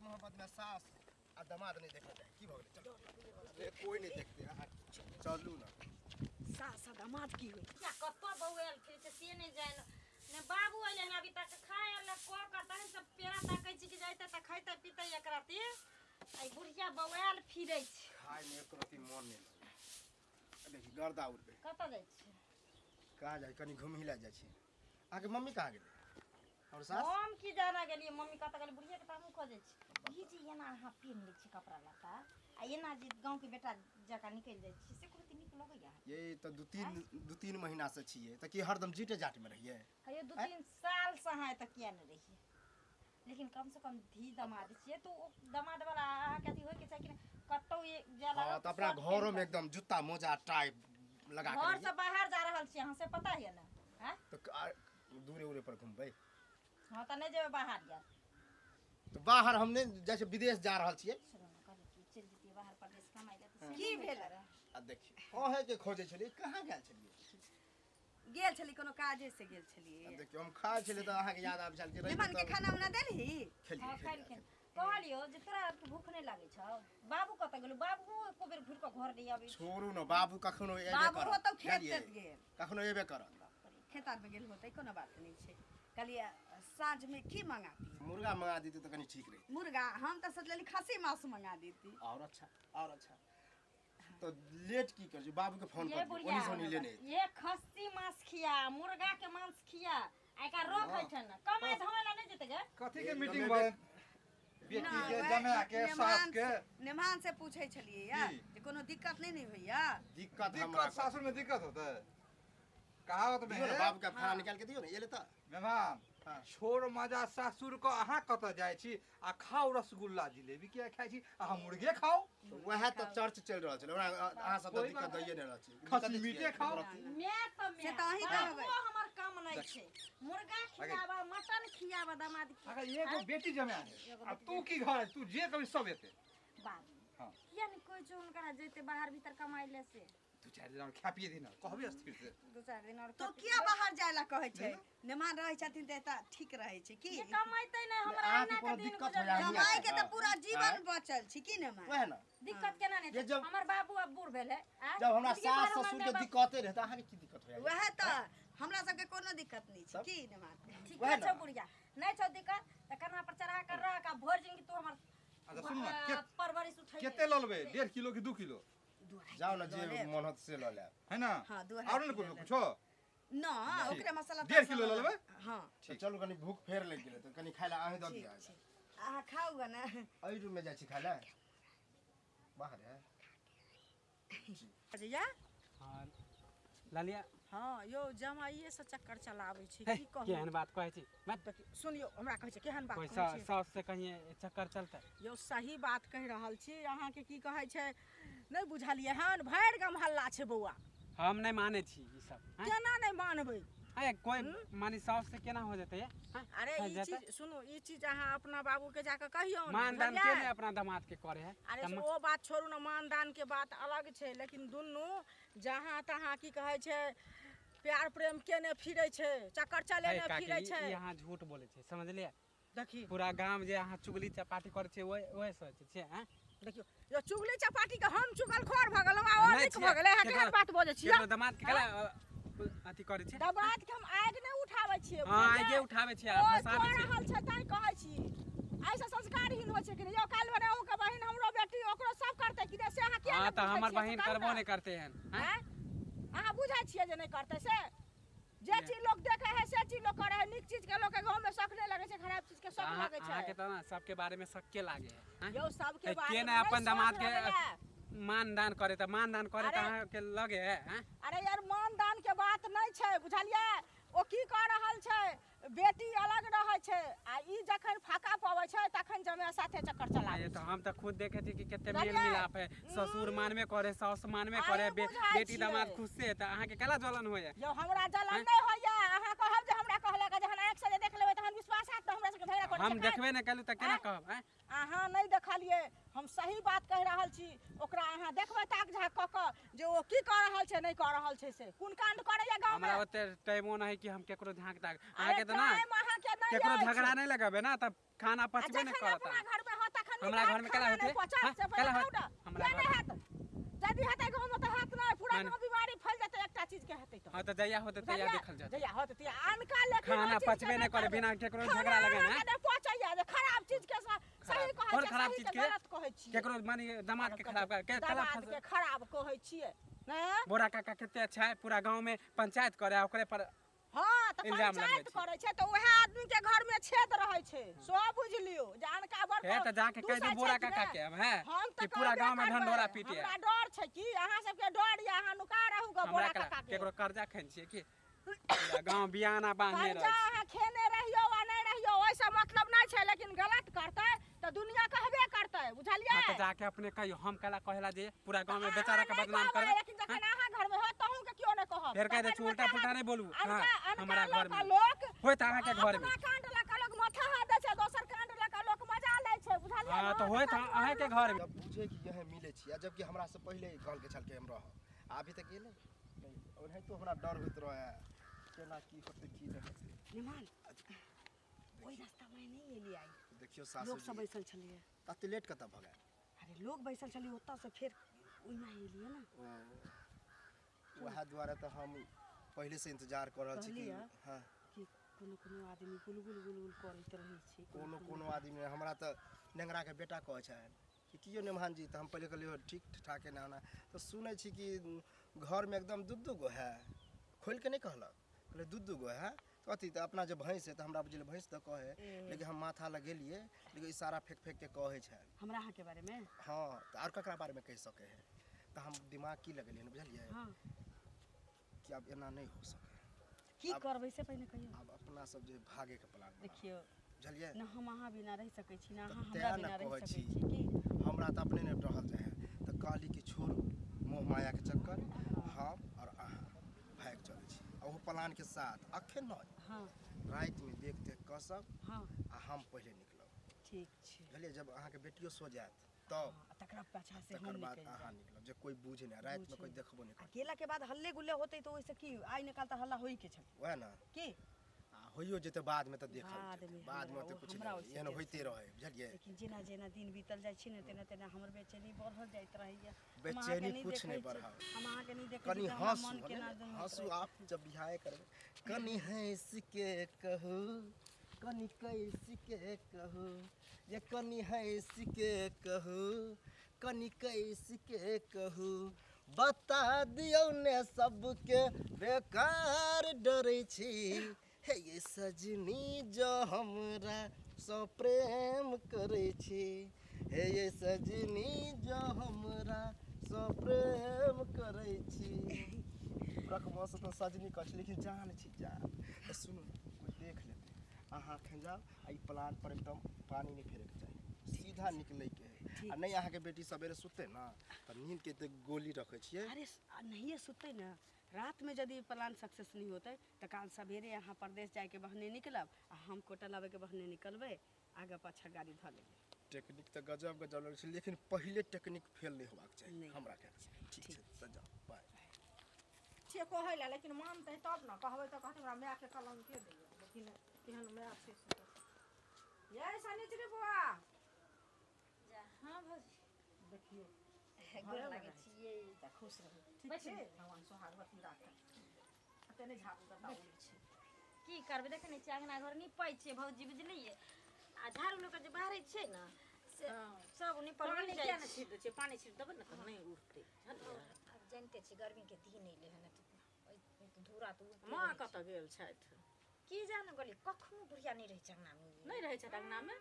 मोहब्बत में सास आ दामाद नहीं देखल जाए की भऽ गेलै चलू रे कोई नहीं देखते अहाँ चलू ना सास आ दामाद की होइ या कतऽ बौआयल फिर छै से नहि जानि ने बाबू अयलै हन अभी तक खाय आर लए कऽ कऽ तहन सब पेड़ा ताकै छी कि जैतै तऽ खैतै पीतै एक रत्ती आ ई बुढ़िया बौआयल फिरै छै खाय में एको रत्ती मन नहीं लगै देखी गर्दा उड़बै कतऽ जाइ छी कहाँ जाइ कनि घुमही लए जाइ छी अहाँके मम्मी कहाँ गेलै और सास हम की जाना गेलियै मम्मी कतऽ गेलै बुढ़िया के तऽ हमहूँ खोजै छी ई जे एना अहाँ पेन लै छी कपड़ा लत्ता आ एना जे गाँवके बेटा जकाँ निकलि जाइ छी से कोनो नीक लगैया ये तऽ दू तीन महीना से छियै तऽ की हरदम जीटे जाट में रहियै हे 2-3 सालसँ अहाँ एतऽ किया नहि रहियै लेकिन कम से कम धी दमाद छियै तऽ ओ दमाद वाला अहाँके अथी होइके चाही कि नहि कतहु जाय हाँ लागत तऽ अपना शर्ट घरोमे पहिन कऽ। एकदम जूता मोजा टाई लगा के घर रहियै से बाहर जा रहल छी अहाँ से पता यऽ ने आँय तऽ दूरे उरे पर घुमबै हँ तऽ नहि जेबै बाहर यार तऽ बाहर हम नहि जाइ छियै विदेश जा रहल छियै सुनू ने कहलियै कि चलि जैतियै बाहर परदेश कमाइ लए तऽ से की नहि भेल? होइत रहै। आ देखियौ अहेँके खोजै छलियै कहाँ गेल छलियै गेल छली कोनो काजे से गेल आ छलियै देखियौ हम खाइ छलियै तऽ अहाँके याद आबि छल कि रहितै मेहमान के तऽ खाना उना देलही खेलियै हँ खेलियै खेलखिन कहलियौ जे तोरा आरके भूख नहि लागै छौ बाबू कतऽ गेलौ बाबू एको बेर घुरि कऽ घर नहि अबै छै छोड़ू ने बाबू कखनो एबे बाबू करत होतौ खेत बुझलियै? तेत गेल कखनो एबे करत खेत आरमे गेल होतै कोनो बात नहि छै कहलियै साँझमे की मंगाती मुर्गा मंगा देतै तऽ कनि ठीक रहितै मुर्गा हम तऽ सोचली खस्सी मांस मंगा देती और अच्छा और अच्छा तऽ लेट की कर बाबू के फोन ये कर दियौ बुढ़िया ओनी से ओनी लेने एतै। ये खस्सी मांस खिया मुर्गा के मांस खिया आ एकरा रख एठन कमाइ धमाइ ला नहि जेतै गे कथी के मीटिंग भऽ बेटी के जमाय के सास के नेमान से पूछै छलियै या की? जे कोनो दिक्कत नहि ने होइया दिक्कत हमरा दिक्कत सासुर में दिक्कत होतै कहावत में दियौ ने है बाबू के खाना निकाल के दियौ ने एले तऽ मेहमान हाँ। छोड़ मजा सासुर के अहाँ कतऽ जाइ छी आ खाउ रसगुल्ला जिलेबी किया खाइ छी अहाँ मुर्गे खाउ तऽ वएह तऽ चर्च चलि रहल छलै ओना अहाँ सब तऽ कोइ दिक्कत बात दैए नहि रहल छी खस्सी दिक्कत मीटे छियै, खाउ। मैं तऽ से तऽ अहीं बाबुओ कहबै। हमर कम नहि छै मुर्गा खियाबा मटन खियाबा दामाद के अगर एगो बेटी जमाय है एगो आ तू की घर है तू जे कभी सब एते बाबू हाँ। किया नहि कहै छौ हुनकरा जैते बाहर भीतर कमाइ ले से 2-4 दिन और खा पिए दिन कहबे स्थिर से 2-4 दिन और तो किया बाहर जाय ला कहै छै नेमान रहै छथिन तऽ एतऽ ठीक रहै छै की जे कमाइते नहि हमरा अहाँके एना कोनो के दिन दिक्कत गुजर होइया? कमाइ के तऽ पूरा जीवन आँय? बचल छै की नेमान वएह ने दिक्कत केना नहि ये छै जब- हमर बाबू अब बूढ़ भेलै आँय? जब हमरा जिंदगी भर सास हमर ससुर के माय बाप- दिक्कते रहै तऽ अहाँके की दिक्कत होइया वएह तऽ हमरा सबके कोनो दिक्कत नहि छै तब? की नेमान ठीक वएह छौ ने। बुढ़िया नहि छौ दिक्कत तऽ कन्हा पर चढ़ा कर रख आ भरि जिंदगी तू हमर अच्छा सुन ना परवरिश उठै कते लऽ लेबै 1.5 किलो कि 2 किलो जाउ ने जे मन होत से लऽ लेब है ना हाँ, 2.5 और ने किलो कुछो लेब। कुछो न ओकरे मसाला 1.5 किलो लऽ लेबै हाँ तऽ चलू कनि भूख फेर लागि गेलै तऽ कनि खाय लए अहीं दऽ दिअ ठीक छै अहाँ खाउ ग ने एहि रूममे जाइ छी खाय लए बाहर है जैया हाँ ललिया हँ यौ जमाइए से चक्कर चलाबै छी हे, की कहू केहन बात कहै छी मत देखियौ सुनियौ हमरा कहै छै केहन बात कोइ कहै छी साउस से कहिए चक्कर चलतै यौ सही बात कहि रहल छी अहाँके की कहै छै नहि बुझलियै हन भरि गाम हल्ला छै बौआ हम नहि मानै छी ई सब हैं? केना नहि मानबै अरे कोइ मानी साउस से केना हो जेतै ये? हैं? अरे हो ई जेतै? चीज सुनू ई चीज अहाँ अपना बाबूके जाकऽ कहियौ मान दान के नहि अपना दामाद के करे है अरे तऽ ओ बात छोड़ू ने मान दान के बात अलग छै लेकिन दुनू जहाँ तहाँ की कहै छै प्यार प्रेम केने फिरै छै चक्कर हे चलेने काकी, फिरै ई छै ई अहाँ झूठ बोलै छै समझलियै देखी पूरा गाम जे अहाँ चुगली चपाटी करै छियै ओहि ओहि सोचै छियै हैं देखियौ यो चुगली चपाटी के हम चुगलखोर भऽ गेलहुँ आ ओ नहि नीक छियै। भऽ गेलै अहाँ केहन केकरो- बात बजै छियै केकरो दामाद के केला अथी करै छियै दबात के हम आगि नहि उठाबै छियै हँ बुझलियै? आगे उठाबै छियै ओ फसाबै कऽ छियै रहल छै तैं कहै छी एहिसँ संस्कारहीन होइ छै कि नहि यौ काल्हि भने अहूँके बहिन हमरो बेटी ओकरो सब करतै कि नहि से अहाँ किया हँ नहि तऽ बुझै हमर छियै से बहिन कहू करबो ने। नहि करतै हन हैं? आँय? अहाँ बुझै छियै जे नहि करतै से जे चीज लोक देखै है से चीज लोक करै है नीक चीज के लोक के गाँव में शौक नहि लगै छै खराब चीज के शौक अहाँ लगै छै अहाँके तऽ ने सबके बारे में शक्के लागे है हैं? यौ सबके ए, बारे के में नहि अपन शौक दामाद के लगैया। मान दान करे तऽ मान दान करे तऽ अरे- अहाँके लगे है हैं? अरे यार मान दान के बात नहि छै बुझलियै ओ की कऽ रहल छै बेटी अलग रहै छै आ ई जखन फाका पबै छै तखन जमाय साथे चक्कर चलाबै ये छै तो हम तऽ खुद देखे छी कि कते मेल बुझलियै? मिलाप है ससुर मानबे करे सास मानबे करे अरे बुझाइ बेटी छियै। दामाद खुश से तऽ अहाँके केला जलन होइए यौ हमरा जलन हैं? नहि होइया अहाँ कहब जे हमरा कहलक जहन आँखि से जे देख लेबै तहन विश्वास हैत तऽ हमरा सबके झगड़ा करै हम छै देखबे नहि केलहुँ तऽ केना आँय? कहब आँय? अहाँ नहि देखलियै हम सही बात कहि रहल छी ओकरा अहाँ देखबै ताक झाक कऽ कऽ जे ओ की कऽ रहल छै नहि कऽ रहल छै से कोन काण्ड करैया गाँवमे हमरा ओते टाइमो नहि कि हम केकरो झाँक ताक अरे अहाँके तऽ ना टाइम अहाँके नहि केकरो अछि। झगड़ा नहि लगेबै ना तऽ खाना आ पचबे नहि जखन करत अपना घरमे होत तखन हमरा नीक घर में केला खाना नहि होतै? पचत, हाँ, से पहिले केला कहू होत? ने। हमरा किया घर नहि हैत? यदि हेतै गाँवमे तऽ हैत नहि, पूरा माने- गाँव बीमारी फैल जेतै एकटा चीज के हेतै तऽ। हाँ तऽ जहिया होतै तहिया बुझलियै? देखल जेतै। जहिया होतै तहिया अनका लेकिन खाना ओहि चीजके पचबे नहि करे करबै। बिना केकरो खाना झगड़ा लगेने। अहाँके नहि पचैया जे खराब चीज के सही कहै कोन छियै, खराब सही चीज के के? गलत कहै छियै। केकरो माने दामाद के खराब कर के केला दामाद के खराब कहै छियै ने। बोरा काका कते अच्छा है, पूरा गांव में पंचायत करे आ ओकरे पर हाँ तऽ इल्जाम लगबै पंचायत छै। करै छै तऽ उएह आदमी के घर में छेद रहै छै, सब बुझि लियौ जे अनका बड़ हे तऽ जाके कहि दूसै दू बोरा छै कि काका नहि। के अब है हम कि तऽ पूरा कहबे गांव में करबै। ढंढोरा पीटे। हमरा डर छै कि अहाँ सबके डर या अहाँ नुका रहू ग हमरा बोरा केला काका के। केकरो कर्जा खेने छियै की? पूरा गांव बियाना बांधने कर्जा रहै छै। अहाँ खेने रहियौ आ नहि रहियौ ओहिसँ मतलब नहि छै, लेकिन गलत करतै तऽ दुनिया कहबे करतै, बुझलियै? हाँ तऽ जाके अपने कहियौ, हम केला कहेला जे पूरा गांव में अहाँ बेचारा के नहि बदनाम कहबै, करबै। लेकिन जखन अहाँ घर में होत तहूँ के केओ नहि कहत। फेर कहि दै तखन छी उल्टा माथा पुल्टा हाथ नहि बोलू। हाँ अनका अनका हमरा लऽ घर कऽ में लोक होइत अहाँके घर में अपना कांड लऽ कऽ लोक माथा हाथ दै छै, दोसर कांड लऽ कऽ लोक मजा लै छै, बुझलियै हाँ ने? तऽ होइत अहाँके घर में। जब बुझे कि यह मिले छी आ जबकि हमरा से पहिले कहलके छलके हम रहब, आ अभी तक एलै नहि। ओनाहितो हमरा डर होइत रहे केना की होतै की नहि होतै। निमान ओहि रास्तामे नहि एलियै आइ। देखियौ सासू लोक सब जी बैसल छलैए। तते लेट कतऽ भऽ गेल? अरे लोक बैसल छलै ओतऽसँ फेर ओहिना एलियै ने। ओ वएह दुआरे तऽ हम पहिले से इंतजार कऽ रहल छी कि कहलियै। हाँ कि कोनो कोनो आदमी गुलगुल गुलगुल करैत रहै छै। कोनो कोनो आदमी हमरा तऽ नेंगराके बेटा कहै छनि कि कियो नेमहान जी, तऽ हम पहिले कहलियै ठीक ठाक एना ओना, तऽ सुनै छी कि घरमे एकदम दू दू गो है, खोलि के नहि कहलक, कहलै दू दू गो है तऽ अथी तऽ अपना जे भैंस है तऽ हमरा बुझलियै भैंस तऽ कहै, लेकिन हम माथा लगेलियै लेकिन इशारा फेंक फेंक के कहै छनि। हमरा अहाँके बारेमे? हाँ तऽ आर ककरा बारेमे कहि सकै है? तऽ हम दिमाग की लगेलियै हन बुझलियै हाँ कि आब एना नहि हो सकै। की करबै से पहिने कहियौ। आब अपना सब जे भागेके प्लान बनाउ। देखियौ बुझलियै न हम अहाँ बिना रहि सकै छी न तऽ अहाँ तें हमरा ने बिना रहि कहै सकै छी। छी की? हमरा तऽ अपने नहि रहल जाइ है तऽ कहली कि छोड़ू मोह मायाके चक्कर, हम आओर अहाँ भागि चलै छी आ ओहो प्लानके साथ अखन नहि, हाँ रातिमे देख देख कऽ सब हाँ आ हम पहिले निकलब। ठीक छै। बुझलियै जब अहाँके बेटियो सो जायत तब हाँ, तकरा पाछा से तकर हम बाद निकलि अहाँ जायब। निकलब जे कोइ बुझे नहि, रातिमे कोइ बुझे। देखबो नहि आ करत। गेला के बाद हल्ले गुल्ले होतै तऽ ओहिसँ की, आइ निकाल तऽ हल्ला होइके छलै वएह ने की? आ होइयो जेतै बादमे तऽ देखल जेतै, बादमे बादमे हमरा ओते ओ- कुछ हमरा नहि ओहिसँ एहन टेंशन होइते रहै, बुझलियै? लेकिन जेना जेना दिन बीतल जाइ छै ने तेना तेना हमर बेचैनी बढ़ल जाइत रहैया। हम अहाँके बेचैनी नहि कुछ नहि देखै छी, बढ़ाओ। हम अहाँके नहि देखै छी कनि तऽ हमरा हँसू मन केना दुन होइत हँसू रहैया। आप जब बियाहे करबै कनि हँसि के कहू, कनि कैसि के कहू, जे कनि हँसि के कहू, कनि कैसि के कहू, बता दियौ ने सबके बेकार डरै छी, हे ये सजनी जो हमरा सँ प्रेम करै छी, हे ये सजनी जो हमरा सँ प्रेम करै छी। रकमसँ तऽ सजनी कहै छी लेकिन जान छी जान। तऽ सुनू ने कोइ देख लेतै, अहाँ एखन जाउ आ ई प्लान पर एकदम पानी नहि फेरैके चाही, सीधा निकलैके है। आ नहि अहाँके बेटी सवेरे सुततै ने तऽ नींदके एते गोली रखै छियै। अरे नहिए सुततै ने रात में, यदि प्लान सक्सेस नहीं होतै तऽ काल सवेरे अहाँ परदेश जाइके बहने निकलब आ हम कोटा लाबैके बहने निकलबै, आगा पाछा गाड़ी धऽ लेबै। टेक्निक तऽ गजब गजब लगै छै लेकिन पहिले टेक्निक फेल नहि होबाक चाही नहि हमरा होबाक ख्याल चाही। ठीक छै तऽ जाउ, बाय। छियै कहै लए लेकिन मानतै तब ने, कहबै तऽ कहतै हमरा मायके कलंके दैया, लेकिन केहन माय छै से यै शनिचरी बौआ। हाँ भौजी देखियौ गोर लागै छियै। तऽ खुश रहू, ठीक छै? भगवान सोहागवती राखै। एते नहि झाड़ू गन्दा उड़ै छै। की करबै, देखै नहि छियै अङ्गना घर निपै छियै भौजी, बुझलियै? आ झाड़ू लऽ कऽ जे बाहरै छियै ने से सब निपल पानि उड़ि किया जाइ नहि छै। छीट दै छियै? पानि छीट देबै ने तऽ नहि उड़तै, बुझलियै? आब जानिते छी गर्मीके दिन एलै हन तऽ ओहि धूरा तऽ उड़िते माँ रहै छै। कतऽ गेल छथि? की जाने गेलियै, कखनो बुढ़िया नहि रहै छै अङ्गनामे। नहि रहै छथि अङ्गनामे?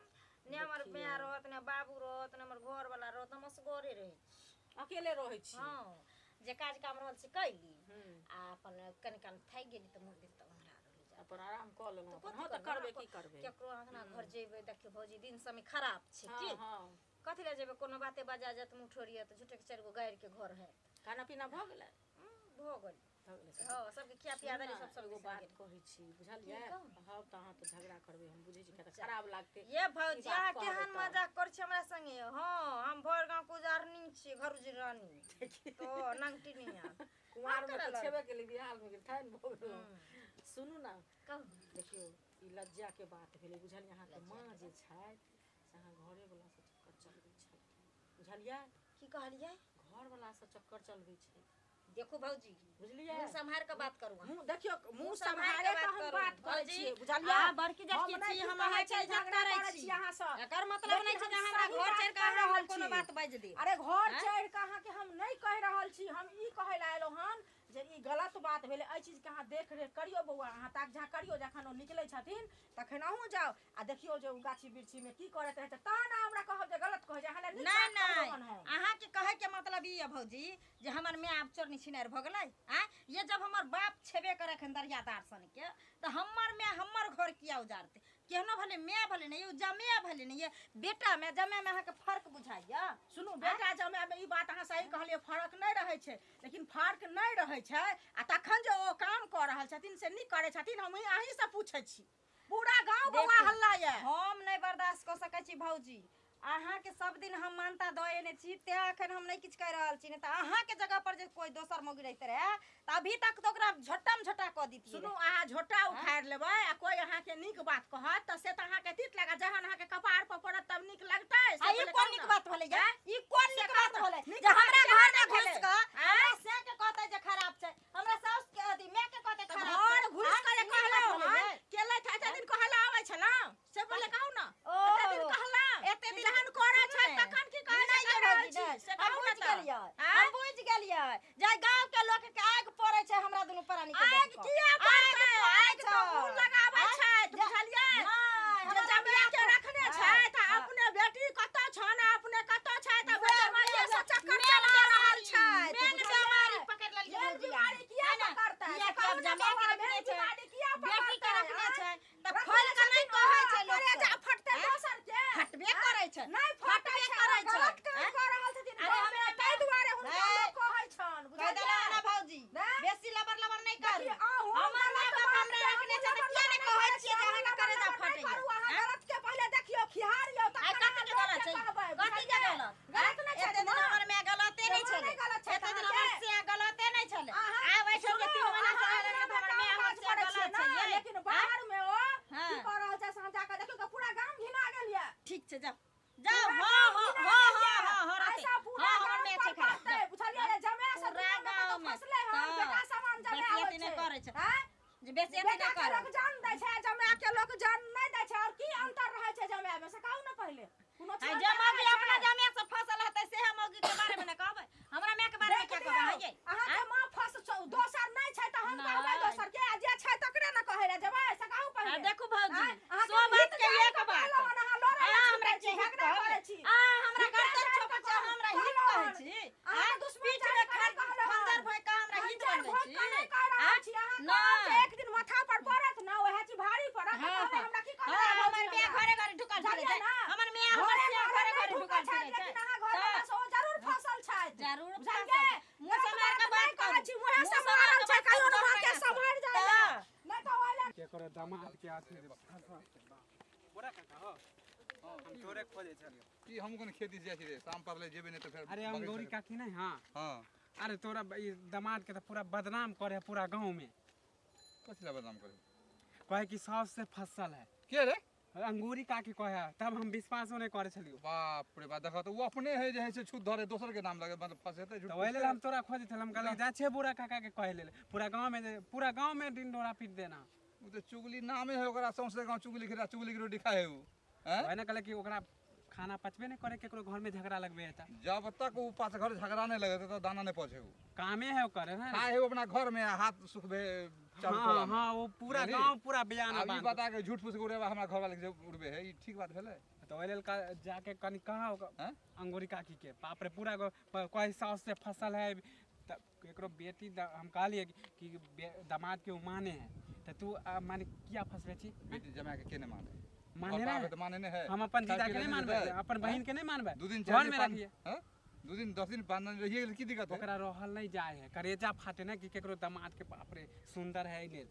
ने हमर माय रहत, ने बाबू रहत, ने हमर घरवला रहत, हम असगरे रहै छी। अकेले रहै छी? हँ, जे काज काम रहल से कैली आ अपन कनि काल थाकि गेली तऽ मोन भेल तऽ ओंघरा रहली जा। अपन आराम कऽ लेलहुँ तऽ अपन। कथी हँ तऽ करबै? करबै की करबै? केकरो अङ्गना घर जेबै, देखियौ भौजी दिन समय खराब छै। की हँ हँ कथी लए जेबै? कोनो बाते बजा जायत, मुँह ठोरियत तऽ झूठेके चारि गो गाड़िके घर हैत। खाना पीना भऽ गेलै? भऽ गेल। भऽ गेलै? हँ, सबके खिया पिया सुनू देली ने, सब सब एगो दिसन बात गेल। कहै छी, बुझलियै? की कहू? हँ तऽ अहाँ तऽ झगड़ा करबै हम बुझै छी, किया तऽ खराब लागतै ये भौजी ई बात अहाँ कहबै केहन तऽ। मजाक करै छी हमरा संगे? हँ, हम भरि गाँव के उजारनी छी, घर उजरानी तो नंगटी नहीं। कुमारमे केना तऽ लड़बै? छेबे केली, बिहारमे गेल ठानि भऽ गेलहुँ। सुनू ने, कहू। देखियौ ई लज्जाके बात भेलै, बुझलियै? अहाँके माँ जे छथि से अहाँ घरेवलासँ चक्कर चलबै छै, बुझलियै? की कहलियै? घरवलासँ चक्कर चलबै छै। देखू भौजी, बुझलियै? मुँह सम्हारि कऽ बात करू अहाँ। मुँह देखियौ, मुँह मुँह सम्हारि सम्हारे कऽ कऽ हम बात बात करू। करै भौजी, छियै, बुझलियै? अहाँ बड़की हम जाति नहि छी, की हम कहै अहाँके छी, इज्जत झगड़ा करै करै छी। छी अहाँसँ। एकर मतलब नहि लेकिन छै जे हम हमरा सही घर बात चढ़ि कऽ कहि अहाँ हमरा रहल कोनो छी। बात बाजि देब। अरे घर आँय? चढ़ि कऽ अहाँके हम नहि कहि रहल छी, हम ई कहै लए अयलहुँ हन जे ई गलत बात भेलै। एहि चीजके अहाँ देख रेख करियौ बौआ, अहाँ ताक झाँक करियौ। जखन ओ निकलै छथिन तखन अहूँ जाउ आ देखियौ जे ओ गाछी बिरछीमे की करैत रहै छै, तहन अहाँ हमरा कहब जे गलत कहै छै। अहाँ लए नीक नहि बात कहलहुँ नहि हन हम। अहाँके कहैके मतलब ई यऽ भौजी जे हमर माय आब चोरनी छिनारि भऽ गेलै? आँय ये, जब हमर बाप छेबे करे एखन दरियादार सनके, तऽ हमर माय हमर घर किया उजारतै? केहनो भले माय भले नहि, ओ जमे भले नहि, ये बेटा माय जमायमे अहाँके फर्क बुझाइया? सुनू, बेटा जमायमे ई बात अहाँ सही कहलियै, फर्क नहि रहै छै। लेकिन फर्क नहि रहै छै आ तखन जे ओ काम कऽ रहल छथिन से नीक करै छथिन? हम अहीँसँ पूछै छी, पूरा गाँव बौआ देखू, हल्ला यऽ। हम नहि बर्दाश्त कऽ सकै छी भौजी। अहाँके सब दिन हम मानता दऽ एने छी, तें एखन हम नहि किछु कहि रहल छी, नहि तऽ अहाँके जगह पर जे कोइ दोसर मौगी रहिते रहए तऽ अभी तक तऽ ओकरा झोट्टामे झोट्टा कऽ दितियै। सुनू, अहाँ झोटा उखाड़ि लेबै आ कोइ अहाँके नीक बात कहत तऽ से तऽ अहाँके तीत लागत। जहन अहाँके कपार पर पड़त तब नीक लगतै से आ ई पहिले कोन कहू नीक ने। बात भेलै या? ई कोन से नीक कहू बात ने, भेलै नीक जे बात हमरा केहन घर में भेलै? घुसि कऽ आँय? हमरा से के कहतै जे खराब छै, हमरा साउस के अथी माय के कहतै तऽ खराब छै? घर घुसि आँय? कऽ जे ई नीक बात कहलहुँ भेलै हन यै? केलथि, एते दिन कहै लए आबै छलहुँ से पहिले कहू ने। ओ एते दिन कहलहुँ एते कि दिन जहन करै सुनू छै ने। तखन की कहै छै नहि कहि यै रहल भौजी, छी नहि। से हम कहू ने बुझि तऽ। गेलियै, आँय? हम बुझि गेलियै जे गाँव के लोक के आगि पड़ै छै हमरा दुनू प्राणी के देख आगि कऽ। किया आगि पड़तै? पड़ै आगि तऽ छै। उ लगाबै आँय? छै, जे- बुझलियै? नहि, जे हमरा जमिया के बियाह रखने हँ, छै तऽ हँ। अपने बेटी कतऽ छन आ अपने कतऽ छै, तऽ वएह, जमाइये से वएह, चक्कर मेन चला रहल बीमारी, छै, मेन बुझलियै? बीमारी पकड़ि लेलकै मेन भौजी बीमारी किया है ने? पकड़तै किया से कि कहू आब ने जमा बौआ, के रखने मेन छै, बीमारी किया बेटी के पकड़तै? रखने आँय? छै तऽ रखने खोलि कऽ नहि छथिन कहै ओ, छै लोक करेजा सब। फटतै आँय? दोसर के। फटबे करै छै, नहि फटै फटबे छै, करै छै। गलत काम आँय? कऽ रहल छथिन अरे गाँवमे, हमरा ताहि दुआरे हुनका हे, लोक कहै छनि, कहि देलहुँ बुझलियै? ने भौजी, ने? बेसी लबर लबर नहि करू। देखियौ, अहूँ हमर गलत माय बाप बात हमरा के रखने हमहूँ छै तऽ लबर किया नहि लबर कहै करै छियै छी, जे अहूँ अहाँके लबर करेजा लबर नहि फटैया? करू, अहाँ आँय? गलत के पहिले देखियौ, खिहारियौ, आइ तखन कथी अहाँ के गलत लोकके छै? कहबै, कथी के बुझलियै? गलत? गलत नहि छै एते दिन माँ। हमर माय गलते नहि जमा छलै, नहि गलत छै एते दिन हमर अहाँके। से गलते नहि छलै। अहाँ आब एहिठाम जे सुनू, 3 महीना से अहाँ आयल अंगनामे तऽ हमर माय काम हमर काज से करै छियै गलत ने, छै यै? लेकिन आँय? बाहरमे ओ हँ। की कऽ रहल छै से अहाँ जाकऽ देखियौ तऽ पूरा गाम घिना गेल यऽ। ठीक छै, जाउ जाउ। पूरा हँ गाम हँ घिना हँ गेल हँ यऽ। हँ हँ रहतै। ऐसा पूरा हँ, हमर गाम माय छै पर खराब, पड़तै, जाउ। बुझलियै? जमाय से पूरा दुनियामे कतौ गाँवमे फसले हन, तऽ बेटा समान जमाय बेसी होइ अथी नहि छै। करै छै। आँय? जे बेसी अथी बेटा नहि के करू। लोक जान दै छै, जमाय के लोक जान नहि दै छै। और की अंतर रहै छै जमाय मे से कहू ने पहिले। कोनो आ चीज जे अंतर मौगी रहै अपना छै? जमाय से फसल हेतै सेहे मौगी के बारे मे ने कहबै। हमरा माय के बारे मे देख क्या लियौ, कहबै हँ यै? अहाँके माँ फस दोसर नहि छै तऽ हम कहबै नहि। दोसर के? आ जे छै तकरे ने कहै लए जेबै, से कहू आ पहिले। देखू भौजी, आँय? अहाँके सो हम बात हित के जानि एक कऽ बात। कहलहुँ हन, अहाँ लड़ै लए अहाँ हमरा छूटै छी, के हित झगड़ा कहबै? करै छी। अहाँ हमरा हित गर्दन जानि छोपै कऽ छी, अहाँ हमरा हित कहलहुँ कहै हन। छी? अहाँके आँय? दुश्मन पीठ जानि मे कऽ नहि कहलहुँ खंजर हन। भोंकि कऽ हमरा हित खंजर बनबै भोंकि छी? कऽ नहि कहि रहल आँय? छी। अहाँ कहब जे नहि। एक दिन माथा पर पड़त ने, ओएह चीज भारी पड़त, तऽ हँ कहबै हँ हमरा की कहने हँ रहै हमर भौजी माय हमरा। घरे घरे ढुकल फिरै बुझलियै छै। ने? हमर माय हमर घरे से घरे घरे नहि घरे ढुकल ढुकल छथि, फिरै छै। लेकिन अहाँ घर तऽ वाला से ओ जरूर फसल छथि। जरूर बुझलियै? फसल। मुँह गलत सम्हारि बात कऽ नहि बात कहै करू। छी, मुँहे मुँह सम्हारल सम्हारि छै, कऽ बात कहियो करू ने माँके बढ़िआँ सँ। सम्हारि जाइ तऽ लए। नहि तऽ ओहि लए केकरो दामाद के अथी बोरा काका हो, हम तोरे खोजै छलियौ। की हमहूँ कनि खेत दिस जाइ छी रे, शाम पड़लै, जेबै नहि तऽ फेर अरे हम बगैर गौरी सकै। काकी नहीं? हाँ। हँ। अरे तोरा ई दामाद के तऽ पूरा बदनाम करे है पूरा गाँव में। कथी लए बदनाम करे? कहे कि साउस से फसल है। के रे? अंगूरी काकी कहे है, तब हम विश्वासो नहीं करे छलियौ। बाप रे बाप, देखऽ तऽ ओ अपने है जे है से छूत धरे, दोसर के नाम लगे मतलब फसेतै झूठ। तऽ ओहि लेल हम तोरा खोजै छलियौ। हम कहलियै जाइ छियै बूढ़ा काका के कहै लेल, पूरा गाँव में पूरा गाँव में ढिंढोरा पीट देना। ओ तऽ चुगली नामे है ओकरा, सौंसे गाँव चुगली खेला, चुगली के रोटी खाए है उ। हैं? वही ने कहले कि ओकरा खाना पचबे नहीं करे, केकरो घर में झगड़ा लगबे है तऽ। जब तक ओ पास घर झगड़ा नहीं लगे तो दाना नहीं पचे उ। कामे है ओकर है ने। खाए है उ अपना घर में आ हाथ सुखबे चारू हाँ टोला में। हाँ, वो पूरा बुझली? गाँव पूरा बयान आब ई बांध बता के झूठ फूस के उड़ेबा हमरा घर वाले के जे उड़बे है, ई ठीक बात भेलै? तऽ ओहि लेल जाके कनि कहा हैं? अंगूरी काकी के बाप रे पूरा कहे साउस से फसल है, तऽ केकरो बेटी हम कहलियै कि दामाद के ओ माने है तऽ तू माने किया फसबै छी? बेटी जमाए के के नहि माने? माने घर पर ने आबे तऽ माने नहि है। हम अपन खाय जीजा के पी नहीं लए मानबै? देतै? अपन बहिन के नहीं मानबै? 2 दिन घर 4 दिन में 5 रखिए। हैं? 2 दिन 10 दिन 5 दिन रहिए गेल, की दिक्कत है? ओकरा रहल नहीं जाए है, करेजा फाटे ना कि केकरो दामाद के बाप रे सुंदर है एहि लेल।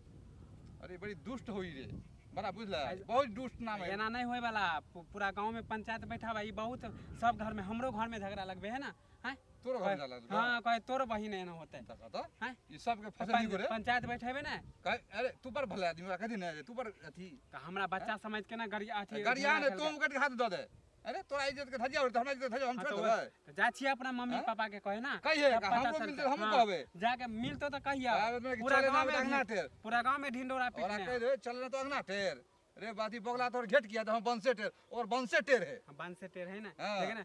अरे बड़ी दुष्ट होई रे बड़ा, बुझला? बहुत दुष्ट नाम है। एना नहीं होय वाला। पूरा गांव में पंचायत बैठाबा। ई बहुत सब घर में, हमरो घर में झगड़ा लगबे है ना हैं? तोरो घर में झगड़ा लगबे? हाँ, कहे तोरो बहिन एना होते। देखऽ तऽ हैं? ई सबके फसल करे। पंचायत बैठेबे ने। कहे अरे तू बड़ भला आदमी, ओकरा कथी ने तू बड़ अथी। तऽ हमरा बच्चा समझ के ना गड़िया अथी गरिया झगड़ा ने केलकै। तुम कट हाथ दऽ दे। अरे तोरा इज्जत के धज्जिया उड़तै, हमरा इज्जत के धज्जिया हम हाँ, छोड़ तो देबै। तो जा छियै अपना मम्मी हाँ? पापा के कहे ना, कहिए, तब पता हमरो चलतै। मिलतै, हमहूँ हाँ, कहबै। जाके मिलतो तऽ कहिया आबे में कि पूरा चले ना गाँव आबे में तऽ अंगना टेर। पूरा गाँव में ढिंढोरा ओकरा पीटने कहि है। देबै चल ना तो अंगना टेर। रे बाती बगला तोर घेट किया तऽ हम बंसे टेर और बंसे टेर है। हाँ, बंसे से टेढ़ है ना। हाँ। लेकिन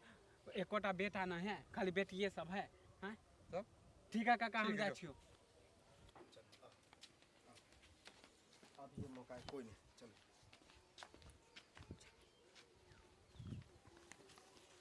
एकोटा बेटा न है, खाली बेटिए सब है। हाँ? तब? ठीक है काका, हम ठीक है, जाइ जाओ। छियौ। अब ये मौका है, कोई नहीं, चलो।